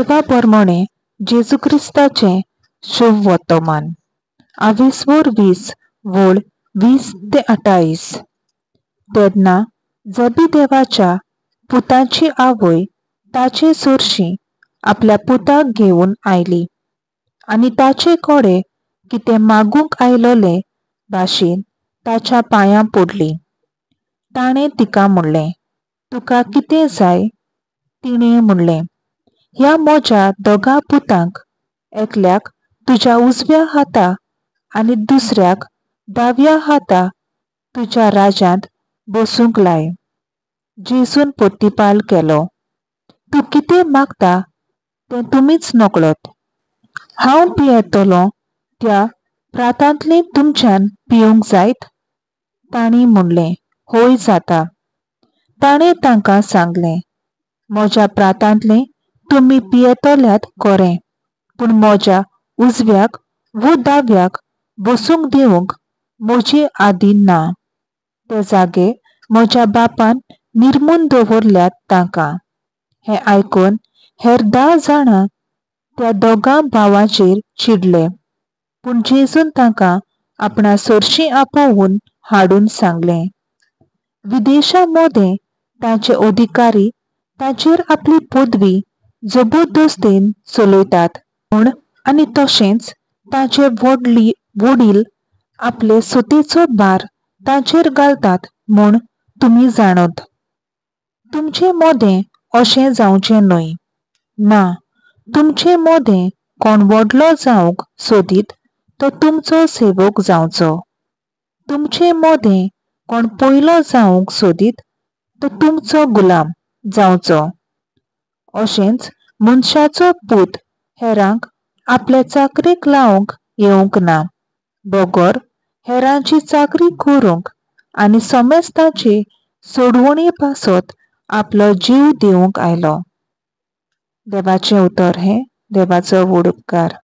देवा परमणें जेजू क्रिस्ताचें शुभ वर्तमान. आवेस्वोर 20 वळ 20 ते 28. तेन्ना जबीदेवाच्या पुताची आवय ताचे सरशी आपल्या पुताक घेवन आयली आनी ताचे कडेन कितें मागूंक आयलोले भाशेन ताच्या पांयां पडली. ताणें तिका म्हणलें, तुका कितें जाय? तिणें म्हणलें, ह्या म्हज्या दोगां पुतांक एकल्याक तुज्या उजव्या हाता आनी दुसऱ्याक दाव्या हाता तुज्या राज्यांत बसूंक लाय. जेजून प्रतिपाल केलो, तूं कितें मागता तें तुमीच नकळत. हांव पियेतलों त्या प्रातांतलें तुमच्यान पिवंक जायत? तांणी म्हणलें, हय जाता. ताणें तांकां सांगलें, म्हज्या प्रातांतलें तुमी पियेतल्यात खरें, पूण म्हज्या उजव्याक वो दाव्याक बसूंक दिवंक म्हजी आदीन ना. ते जागे म्हज्या बापान निर्मून दवरल्यात तांकां. हें आयकून हेर 10 जाणां त्या दोगां भावांचेर चिडले. पूण जेजून तांकां आपणा सरशीं आपोवन हाडून सांगलें, विदेशां मदें तांचे अधिकारी ताचेर आपली पदवी जबरदस्तीन चलयतात म्हूण आनी तशेंच ताचे वडील आपले सतेचो भार ताचेर घालतात म्हूण तुमी जाणत. तुमचे मदें अशें जावचें न्हय. ना, तुमचे मदें कोण व्हडलो जावंक सोदीत तो तुमचो सेवक जावचो. तुमचे मदें कोण पयलो जावंक सोदीत तो तुमचो गुलाम जावचो. अशेंच मनशाचो पूत हेरांक आपल्या चाकरेक लावंक येवंक ना, बगर हेरांची चाकरी करूंक आनी समेस्तांचे सोडवणी पासत आपलो जीव दिवंक आयलो. देवाचें उतर हें देवाचो व्हड उपकार.